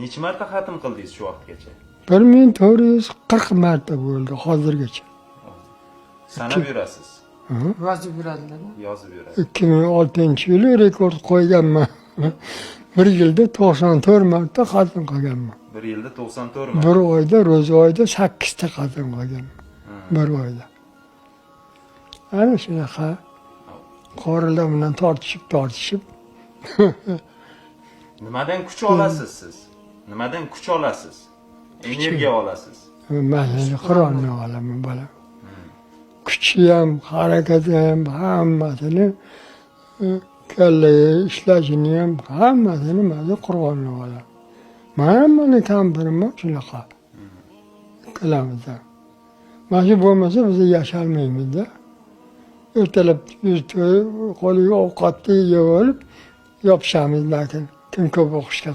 Necha marta xatm qildingiz shu vaqtgacha? 1440 marta bo'ldi hozirgacha. Sanab yurasiz, Yozib yuradilar. Yozib yurasiz. 2006-yili rekord qo'yganman. Bir yilda 94 marta xatm qilganman. Bir yilda 94 marta. Bir oyda, ro'za oyda 8 ta xatm qilganman. Bir oyda. Ana shunaqa qorilar bilan tortishib tortishib Nimadan kuch olasiz siz? Nimadan kuch olasiz? Energiya olasiz. Masalan, Qur'onni olaman, bolam. Kuchi ham, harakati ham, hammasini kallaga ishlashini ham, hammasini mana Qur'onni olaman. Mana mani kampirim ham shunaqa. Ikkalamiz ham. Mana shu bo'lmasa, biz yasholmaymizda. Ertalab yuz qo'liga ovqatni yeb olib yopishamiz, lekin kim ko'p o'qishga